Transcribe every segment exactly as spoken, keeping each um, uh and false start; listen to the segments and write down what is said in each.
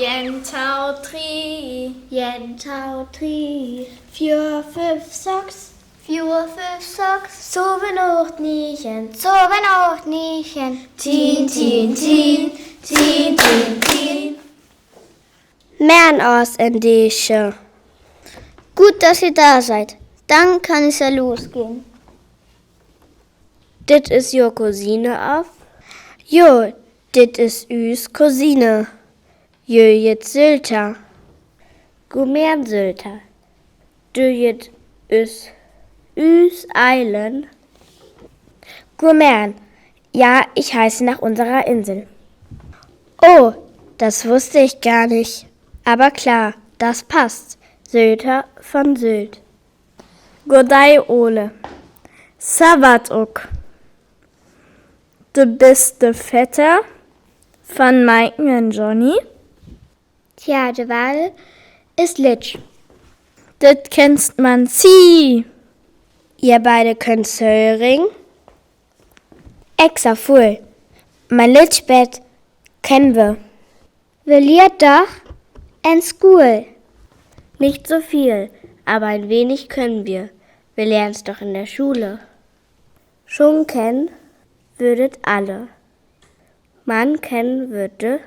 Ien, tau, drie. Ien, tau, drie. Fiur, fünf, sechs. Fiur, fünf, sechs. Söwen, acht, negen. Söwen, acht, negen. Tien, tien, tien. Tien, tien, tien. Merrn ass en Deesche. Gut, dass ihr da seid. Dann kann es ja losgehen. Dit is jo Cousine, of? Jo, dit is üs Cousine. Joi jet Sylta. Gomern Sylta. Doi jet üs, üs eilen. Gomern. Ja, ich heiße nach unserer Insel. Oh, das wusste ich gar nicht. Aber klar, das passt. Sylta von Sylt. Godei Ole. Savat ok. De beste Vetter von Maiken en Johnny. Tja, de Wal is litsch. Dit kennt man sie. Ihr beide könnt Söring. Extra voll. Mein Litschbett kennen wir. Wir liert doch en School. Nicht so viel, aber ein wenig können wir. Wir lernen es doch in der Schule. Schon kennen würdet alle. Man kennen würde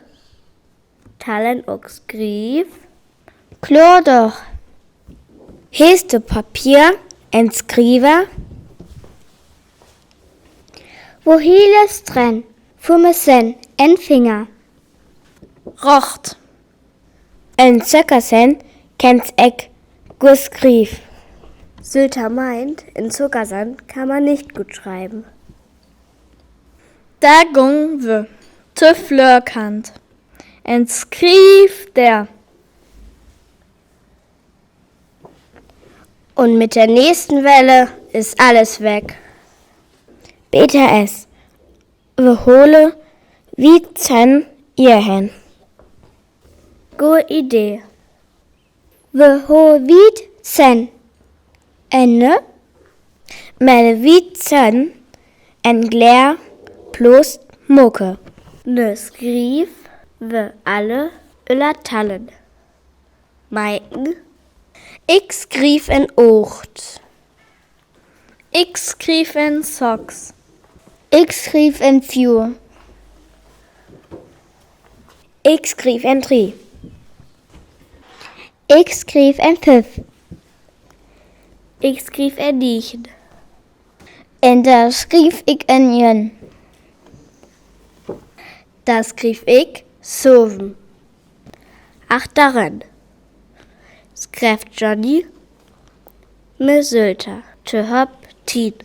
Tallen ok Skrief. Kloor doch. Heest de Papier en Skriver? Wo hiel es dren? Fu me sen en Finger. Rocht. En Zöckersen kennt ek gut Skrief. Sylta meint, in Zuckersand kann man nicht gut schreiben. Da gong we to Flörkant. En Skrief der. Und mit der nächsten Welle ist alles weg. Beter es, we hole wiet Zönn hier hen. Gode Idee. We hole wiet Zönn. Enne. Melle wiet Zönn en Glär bloß Mucke. Ne Skrief we alle öller Tallen. Maiken. Ik skrief en Ocht. Ik skrief en Sechs. Ik skrief en Fiur. Ik skrief en Drie. Ik skrief en Fünf. Ik skrief en Negen. En da skrief ik en Ien. Da skrief ik Söwen. Achteren skreft Johnny me Sylta tohopp Tien.